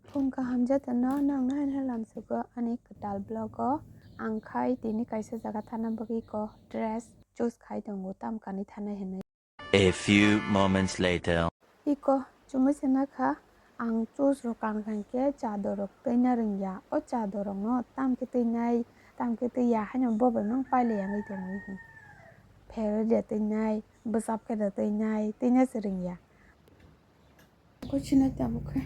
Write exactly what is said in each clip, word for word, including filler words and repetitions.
Phung kaham jotono nang nai nai lamsugo ani kwtal vlog o. Ang khai tini kaisa jaga thana bagwi ko dress choose khai tongo, tam kanwi thanai hinwi. A few moments later. Iko chumui se nakha, ang choose rok kan khan khe chador rok twi na rwngya. O chador rok no tam khe twi nai, tam khe twi ya haino bobo nang pailai ya wngwi tongwi. Pherwi de twi nai, bwsap khe de twi nai, twi na se rwngya. Kuchina tabuk khe.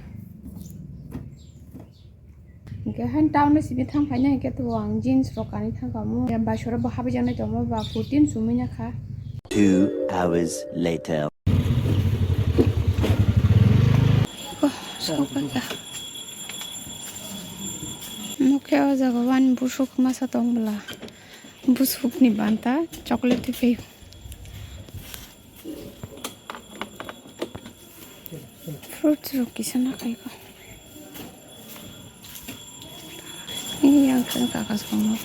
Hingke han town o simi thang phaina hingke to ang jeans rok kanwi thang kamo. Basora bo habwi jaknai tongmo ba kurti no chumui nakha. Two hours later. Mokhe o jaga wani busuk masa tong bwla. Busuk ni banta chocolate twi phaio. Fruits rok kisa nakhai kho. Yang khe kakas kongma.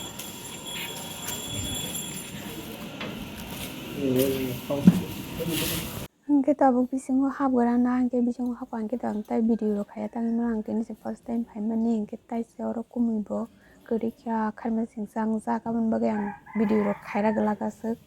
Hingke tabuk bisingo hapgwrana, hingke bisingo hapkha hingke tang tai video rok khaya tangwi mano, ang tini se first time phaimani, hingke taise oro kumui bo kwrwi kha kharma singsa wngjak, aboni bagwi ang video rok khaira glak aswk.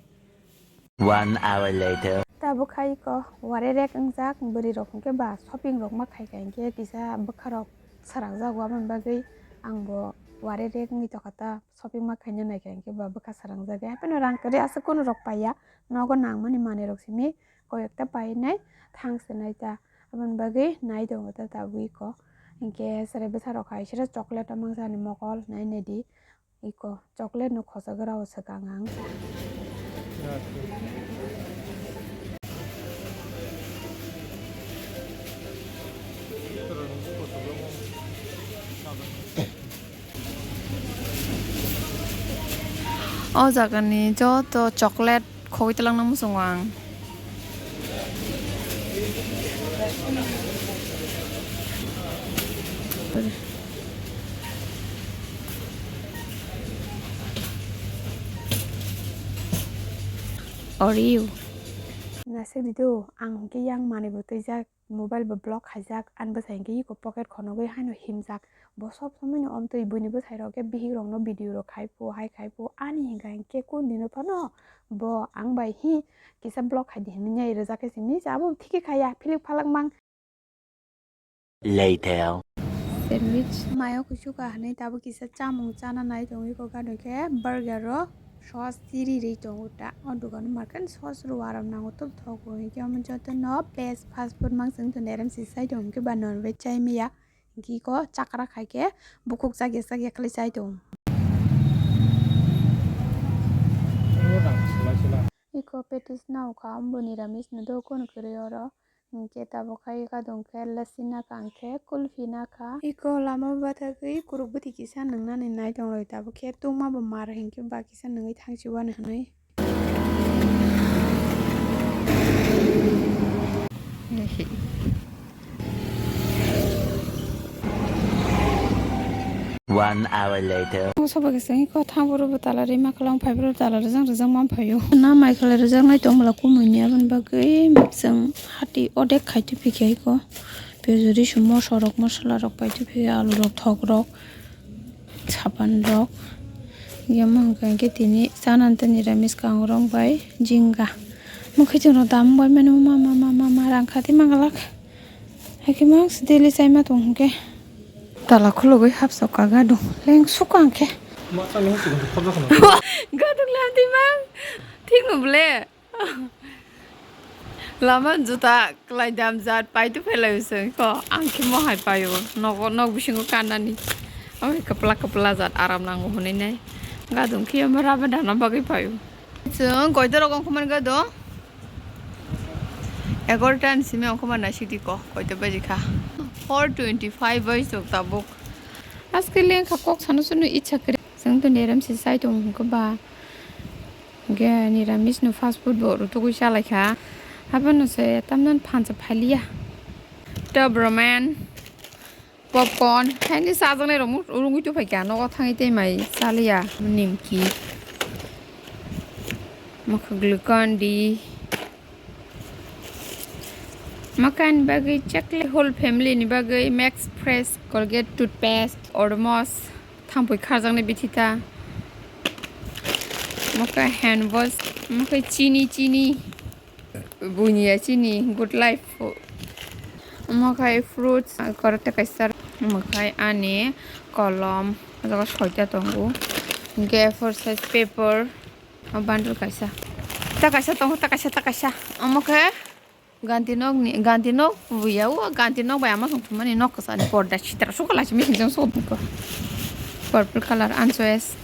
One hour later. Tabuk khai ko wari rek wngjak, bwrwi rok hwnkhe ba shopping rok ma khai kha, hinkhe kisa bwkha rok srang jago, aboni bagwi ang bo wari rek wngwi tongkha ta, shopping ma khaina nai kha, hinkhe ba bwkha srang jagwi. Hapheno rang kwrwi aswk kunu rok paiya, nogo nangmani manwi rok simi koyekta painai thang se nai ta, aboni bagwi nai tongo ta tabuk iko. Hinkhe chwrai bwsa rok hai sero chocolate o mangsa ni mokol nai nai di. Iko chocolate no khosa gra o swkang ang. O jaga ni joto chocolate khogwi twlangna muchungo ang. Oreo. Nasik rido, ang hwnkhe yang manwi bo twijak, mobile bo block khaijak, ani bwsai hwnkhe iko pocket khonogwi haino himjak. Bo sob somoi no omtwi buini bwsai rok khe bihik rok no video rok khai phu, hai khai phu, ani hinka hinkhe kun dino phano bo ang bai hi kisa block khai di hinwi nai rwjak khe simi, abo thik khe khaya, philik phalak mang. Later. Sandwich. Mayo kuchuka hinwi tabuk kisa chamung chana nai tongwi kok, ano khe burger o sauce chiri ri tongo ta. O dogano marken sauce rw aram nango, tub thok bo hinkhe omo jotono best fast food mang chwng tong derem se sai tong hinkhe ba non veg chai maya. Hinkhe iko chakra khai khe bukhuk chakya chakya khlai chai tong. Iko petis nao kha, ambo niramis no do kono kwrwi oro. Hinkhe tabuk khe ika dong khe lassi nakha, hinkhe kulfi nakha. Iko lama bathagwi kuruk bwtwi kisa nwngnani nai tonglai, tabuk khe tungma bo mar hinkhe ba kisa nungwi thangsi uanw hinwi. One hour later. Ang soba kisa iko thang boro bo tala rima khalang phai boro tala rijang rijang man phaio. Na mai khala rijak nai tong bwla kumui ni aboni bagwi chwng hati odek khai twi phikha iko. Pejuri sumo sorok mosola rok pai twi phikha, alu rok thok rok. Sapan rok. Yamo hwnkha hwnkhe tini chanani tei niramis kangrong bai jinga. Mukhuitwng rok dam bai mano mama mama mama rang kha tei manglak. Haikhe mang se daily chaima tong hwnkhe. Tala khulugwi hapsok ka gadung leng suk ang khe. Gadung lam twi mang. Thik no ble. Lama juta kwlai dam jat pai tu phelai se ko ang khe mo hai paio nogo nok bisingo kanani. Oi kwpla kwpla jat aram nango hwnwi nai. Gadung khe omo rubber dana bagwi paio. Chwng koito rok ongkhormani gadung. Egarota ni simi ongkhormani naisik di ko koito baji kha. Four twenty five bai chwk tabuk. Aske leng kha kok sano sano icha kwrwi. Chwng to neram se sai tong hwnkhe ba. Hwnkhe niramis no fast food bo rutugwi chalaikha. Habono se tamno phansa phailiya. Tub ramen, popcorn, haini chajaknai rok rungwi tongphaikha nogo thangwi tei mai chaliya. Nimki, mokhe glucon di. Makani bagwi chakle whole family ni bagwi Max Fresh Colgate toothpaste, Odomos, thampui kharjaknai bithi ta. Mokai hand wash, mokai chini, chini. Buini ya chini, good life. Mokai fruits, korte kaisa. Mokai ani kolom, o jaga soita tongo. Hinkhe A four size paper, o bundle kaisa. Ta kaisa tongo, ta kaisa, ta kaisa. Omo khe Ganti nok ni, ganti nok buya o, ganti nok bai ama song thumani nok kwchani porda sitra suka lachi missing jang suka buka. Purple color anchoes.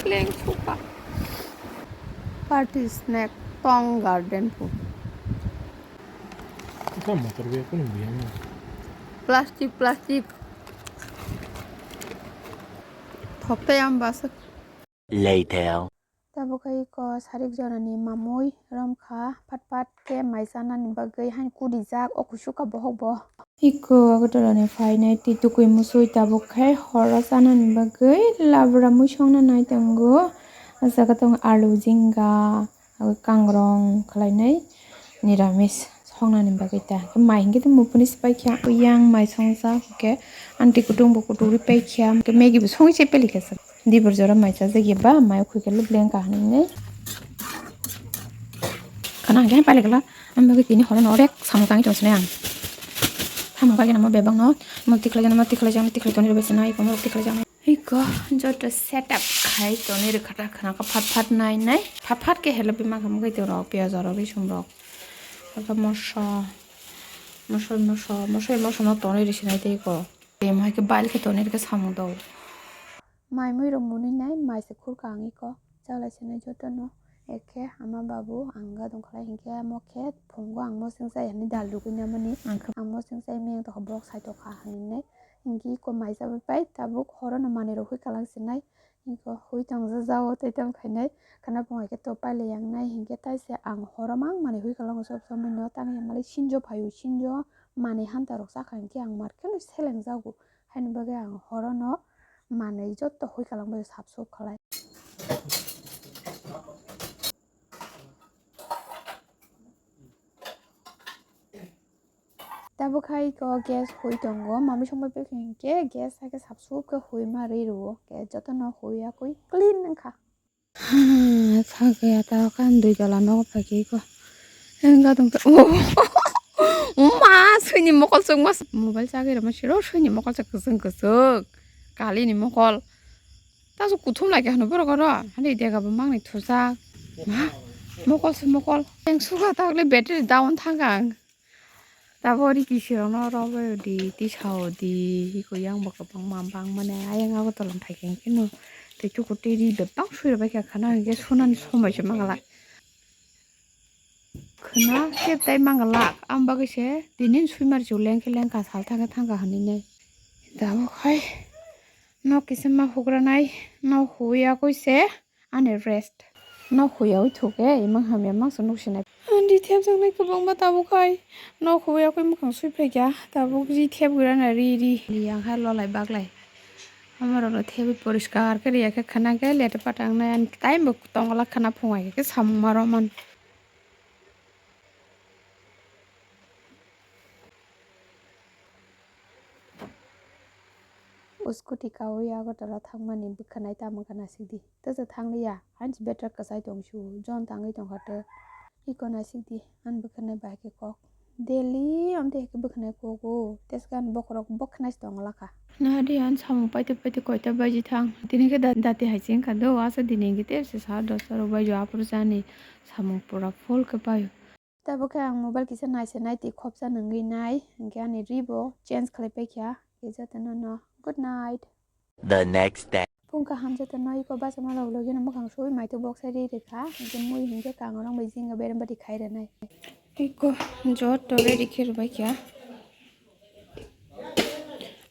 Leng suka. Party snack tong garden pu. Ita motor be kunu buya mo. Plastic, plastic. Thoktai am basa. Later. Tabuk khe iko sarik jorani mamui romkha, phat phat khe mai chanani bagwi haino kudijak o kusuka bohok bo. Iko Agartala ni phainai twi tukui musui tabuk khe horo chanani bagwi labra mui songna nai tongo. O jaga tongo alu, jinga, abo kangrong khlainai niramis songnani bagwi ta. Mai hinkhe tei mupuni se paikha, yang mai songjak hinkhe aunty kutung bo kutung ri paikha, hinkhe Maggie bo songwi se palikha se. Dibor jora mai chajak ya ba, mai khoi khe lubli wngkha hinwi. Khana hinkhe pailikha, ang bagwi tini horo no orek samung tangwi tong sinai ang. Samung bagwi namo bebak no, mo tikhlai jana, mo tikhlai jana, tikhlai toni rw bai sinai, iko mo tikhlai jana. Iko joto setup khai toni rwkha ta khana kha phat phat nai nai. Phat phat khe help bai mankha mokhe tei rok piyaj rok risum rok. Aka moso, moso, moso, moso, moso no toni rw sinai tei iko. Tei mo hai khe bail khe toni rwkha samung do. Mai mui rok mwnwi nai mai se khurkha ang iko. Chalai sinai joto no. Ekhe ama babu ang gadong khlai hinkhe mo khe phungo ang mo sengchai hinwi dal rwgwi namani. Ang khe ang mo sengchai miyang tokha borok sai tokha hinwi nai. Hinkhe iko mai chabai pai tabuk horo no manwi rok hui kalang sinai. Iko hui tong jajao tei tamo khainai. Khana phung hai khe to pailai yang nai hinkhe taise ang horo mang manwi hui kalango sob somoi no tang ya mali sinjo phaio sinjo manwi hanta rok chakha hinkhe ang mar kheno seleng jago. Haini bagwi ang horo no manwi joto hui kalang bai sap sup khlai. Tabuk hai ko gas hui tongo, mami songbai pekha hinkhe gas hai khe sap sup khe hui ma ri rwo, khe jotono hui ya kwi clean wngkha. Kha khe ata khan dui tala nogo phai khe ko. Wngkha tong khe, oh, oh ma, swini mokol chwngma, mobile chagwi rwma siro, swini mokol chwng kwchwng kwchwng, kalini mokol. Taso kuthum lai khe hwnwi borok oro, hani dega bo mangni thujak. Ma, mokol se mokol. Teng suga ta le battery down thangkha ang. Tabo ri kisirokno rw bai di, tisao di, hiko yang bo kwbangma bangmani ayang Agartala phai khe hwnkhe no tei tuku tei ri bebak sui rwbaikha khana hwnkhe sunani somoi se manglak. Khwna tei tai manglak, ang bagwi se tini sui mari chuk lengkhe lengkha sal thangkhe thangkha hinwi nai. Tabuk hai nok kisa ma hugranai, nok huya koi se ani rest. Nok huya oi thuk e, imang hamya mangsa nuk sinai. Ang ri thepjaknai kwbangma tabuk hai nok huya koi mukhang sui phaikha, tabuk ri thepgwi rana ri ri. Yang hai lolai baglai. Amarokno thebwi poriskar khe riya khe khwna khe lete pata wngnai, ani time bo tongo la khwna phungai khe samung ma romani. O scooty kaui Agartala thangmani bwkhanai tamo khe naisik di. Tesa thangliya, hansi better kwchai tong su, jon tangwi tongkha tei. Iko naisik di, ani bwkhanai bai khe kok. Daily amtwi hai khe bwkhanai kogo, tesa ani bokhorok bwkhanai se tongla kha. Nahadi ani samung paite paite koita baji thang. Tini khe da-, dati hai se wngkha do, asa dini hwnkhe tei se sa dosta rok baji aphuru se ani samung pura full khe paio. Tabuk khe ang mobile kisa nai se nai twi khopsa nungwi nai, hinkhe ani ri bo change khlai paikha. Khe jotono no good night. The next day. Phung kaham jotono iko bachama rok logi no mukhang sui maitu boksai ri rikha, hinkhe mui hinkhe kangrong bai jinga berem bati khai rwnai. Iko joto ready khe rwbaikha.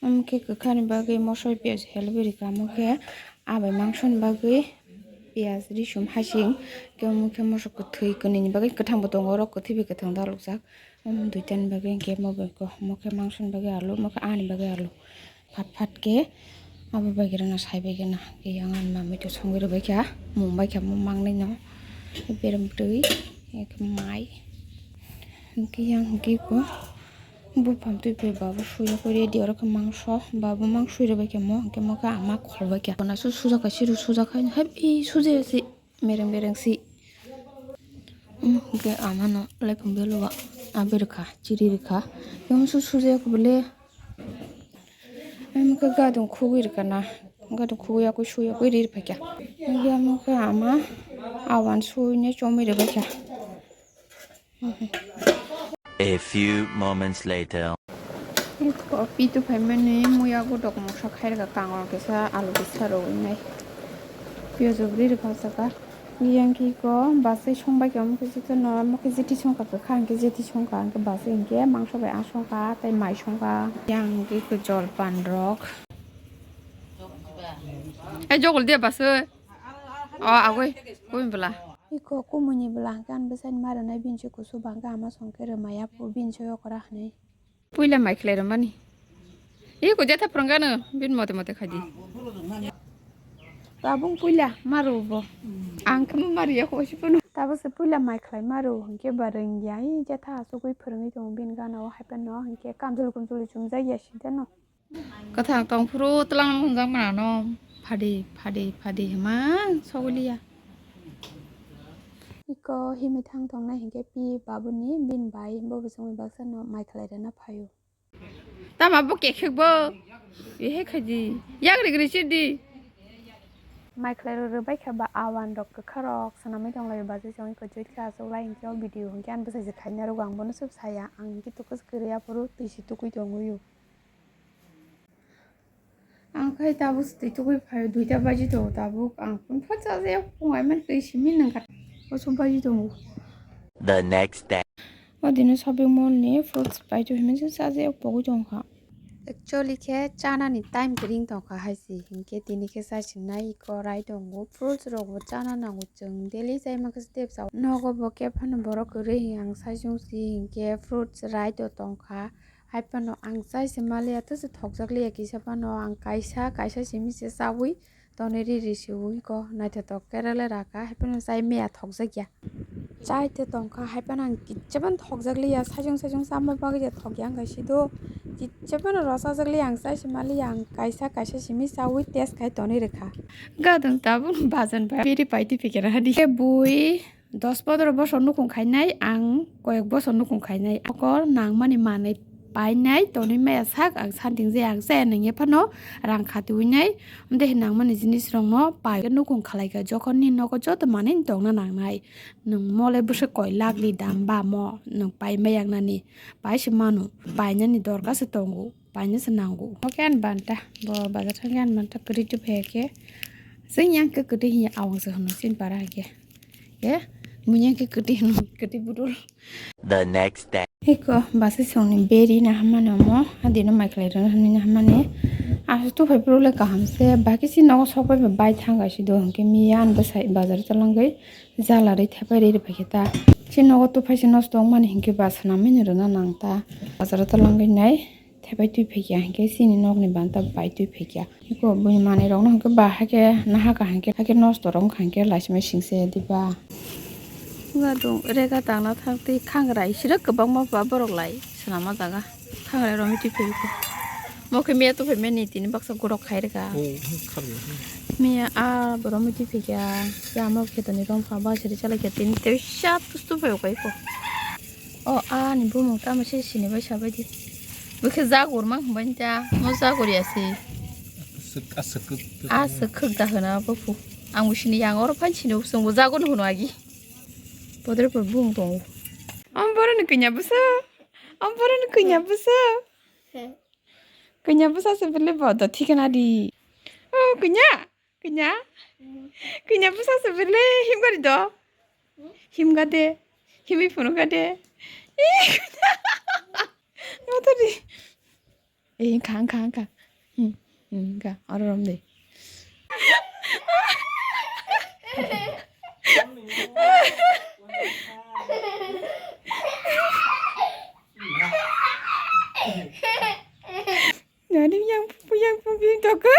Omo khe kwkhani bagwi mosol piyaj helbiri kamo khe abai mangsoni bagwi piyaj risum hasing khe omo khe mosol kwthwi kwnwini bagwi kwthangbo tongo oro kwthwi bai kwthang dalukjak omo duitani bagwi hinkhe omo bai khe omo khe mangsoni bagwi alu omo khe ani bagwi alu phat phat khe abo bai khe rwna sai bai khe na khe yang ani mamui to songwi rwbaikha mung bai khe mung mangnai no berem bwtwi mai. Hwnkhe yang hwnkhe ko buphang twi bai babu suya khe ready oro khe mangso, babu mang sui rwbai khe mo hwnkhe mo khe ama khol bai khe. Kona su sujak kha, siru sujak kha, hai i sujaya si mereng bereng si. Hwnkhe ama no laipung belo wa abi rwkha, chiri rwkha. Yang su sujaya khe bole. Hwnkhe gadung khugui rwkha na, gadung khugui yakui sui yakui ri rwphaikha. Hwnkhe ama khe ama awan suine chomui rwbaikha. A few moments later. Iko pitu phaimani muya godok moksa khairokha, kangrok kisa alu kisa rwinai. Piyaj bwrwi rwkha o jaga. Yang khe iko basai songbai khe omo khe jito no, omo khe jiti songkha, kwkha hwnkhe jiti songkha, hwnkhe basai hwnkhe mangso bai asongkha tei mai songkha. Yang khe iko jolpan rok. Ai jogol dia basai. O agoi, kumi bwla. Iko kumuni bwla hwnkhe ani bwsai ni ma rwnai bini se kusu ba hwnkhe ama songkhe rwmaya phu bini se okra hwnwi. Puila mai khlai rwmani. Iko jetha phwrwngano bini mote mote khaidi. Tabuk puila ma rw bo. Ang khe ma ma rwya kho si phano. Tabuk se puila mai khlai ma rw hwnkhe ba rwngya. Ai jetha asugwi phwrwngwi tongo bini gana o hai phano hwnkhe kamchwlwi kumchwlwi chumjak ya si deno. Kwthang tong phuru twlang hwnjak manano phadi phadi phadi hima sogwi liya. Iko himwi thang tongnai hinkhe pi babuni bini bai bo bwswngni baksa no mai khlai rwna phaio. Tama bo kekhek bo. Ehe khaidi. Yak ri gri chidi. Mai khlai rw rwbai kha ba awan rok kwkha rok swnamwi tong lai o bajai chongwi kwchwit kha aswk lai hinkhe o video hinkhe ani bwsai se khaina rwgo ang bono sub saya ang hinkhe tukus kwrwi aphuru twi si tukui tongwi o. Ang khai tabuk se twi tukui phaio duita baji tongo tabuk ang phone pha chajak phung ai man twi simi nang kha. Kosom baji tongo. The next day. O dino shopping mall ni fruits pai twi hwnwi se chajak pogwi tong kha. Actually khe chanani time kwrwng tong kha hai se hinkhe tini khe chai sinai iko rai tongo fruits rok bo chana nango chwng daily chai mankha se tei bwsa nogo bo khe phano borok kwrwi ang sai chwng si hinkhe fruits rai to tong kha. Hai phano ang chai se maliya, tei se thokjak liya kisa phano ang kaisa, kaisa simi se chaui tonwi ri ri se ui ko naithotok kerele raka, hai phano chai maya thokjak ya. Chai te tong kha, hai phano ang kicha phano thokjak liya, saichung saichung chama bagwi je thok ya wng kha si do. Kicha phano rw chajak liya, ang chai se maliya, ang kaisa, kaisa simi chaui test khai tonwi rwkha. Gadang tabuk bazan bai biri pai twi phikera hadi. Bui. Dos pondro bosor nukhung khainai, ang koyek bosor nukhung khainai. Mokol nangmani manwi painai, tonwi maya sak ang santing je ang chaya nangya phano rang khatiwinai. Amtwi nangmani jinis rokno pai nukhung khlaikha, jokhon ni nogo joto manwi tongna nangnai. Nwng mole bwswk koi lakh ni dam ba mo nwng pai maya wngnani, pai se manu, painani dorkar se tongo. Paina se nango. Oke, ani banta. Bo bazar thangkhe ani banta kwtwi tubuphaikhe. Chwng yang khe kwtwi hiya awang se hwno chini para hai khe. Ye, mui yang khe kwtwi hwno, kwtwi budul. The next day. Eko, basi songni beri na hamani omo. Adino mai khlai rwna hamni na hamani. Asu tuphai phuru le kaham se. Baki si nogo sok pai bai thang gaisi do hwnkhe miya ani bwsai bazar chalangwi jala rwi thepai rwi rwphaikhe ta. Si nogo tuphai se nosto wngmani hwnkhe ba swnamwi no rwna nang ta. Bazar chalangwi nai. Thepai twi phaikya hinkhe chini nokni banta bai twi phaikya. Eko buini manwi rokno hinkhe ba haikhe nahaka hinkhe, haikhe nosto rok wngkha hinkhe laisima singse diba. Wngkha dong rega tangna thang twi khangrai sirok kwbangma ba borok lai swnama jaga khangrai romwi twi phaikhe. Mokhe miya twi phaimani tini baksa gorok khai rega. Miya a borok romwi twi phaikya. Yama khetoni romkha ba siri chalai khe tini tei sat pustu phai ukai ko. O ani bumung tamo se sini bai sabai di. Bokhe jagur mang hwnbai ta. Mo jagur ya se. Aswk, aswk kwk. Aswk kwk da hwna bophu. Ang bo sini yang oro phan sini bo chwng bo jagur hwno agi. Bodre por bumung tongo. Am boro ni kanya bwsa. Am boro ni kanya bwsa. Kanya bwsa se bele bo do thikana di. O kanya. Kanya? Kanya bwsa se bele himgari do? Himga de. Himwi phunukha de. Ih, kanya. Motori. Eh, wngkha, wngkha, wngkha. Hmm, hmm, wngkha. Oro rom de. Nani yang pupu yang pupu yang toko.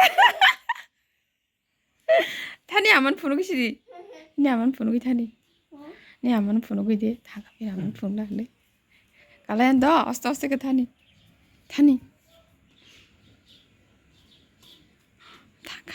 Thani aman phunugwi sidi. Ni aman phunugwi thani. Ni aman phunugwi de. Thaka phir aman phunugna hwnwi. Alayan do, aste aste khe thani. Thani. Thaka.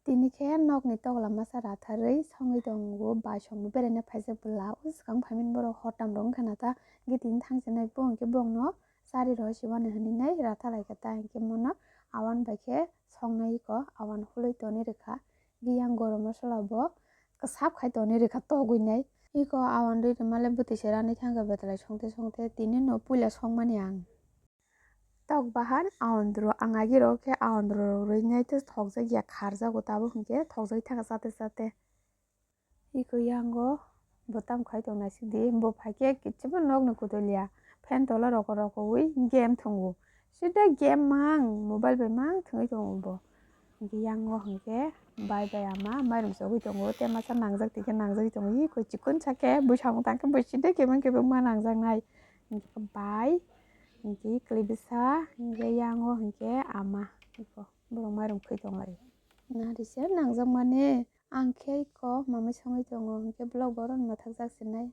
Tini khe nokni tokla masa ratharwi songwi tongo, bai songwi beraina phaijak bwla. O swkang phaimani borok hotam rok wngkha na ta, hwnkhe tini thangsinai bo hwnkhe bongno chari rw siwani hwnwi nai ratha laikha ta, hwnkhe mono awan bai khe songnai iko, awan hului tonwi rwkha, hwnkhe yang gorom masala bo kwsap khai tonwi rwkha togwi nai. Iko awan rwi rwmale bwtwi se ranwi thangkha betalai songte songte, tini no puila songmani ang. Tok bahan aondro, ang agiro khe aondro rok rwi nai tei thokjak ya kharjago, tabuk hinkhe thokjagwi thangkha chate chate. Iko yango bo tamo khai tong naisik di, bo phaikhe kichima nokni kutulya fan tola roko rokowi game thwngo. Sida game mang, mobile bai mang thwngwi tongo bo. Hwnkhe yango hwnkhe bai bai ama mairum sogwi tongo, tei masa nangjak twi khe nangjagwi tongo. Iko chikon sakhe bwskango tangkhe bo sida kebeng kebeng ma nangjaknai. Hwnkhe bai, hwnkhe kwlwi bwsa, hwnkhe yango hwnkhe ama. Iko borok mairum khwi tonglai. Nari se nangjakmani, ang khe iko mamai songwi tongo, hwnkhe vlog borok ni mwthakjak sinai.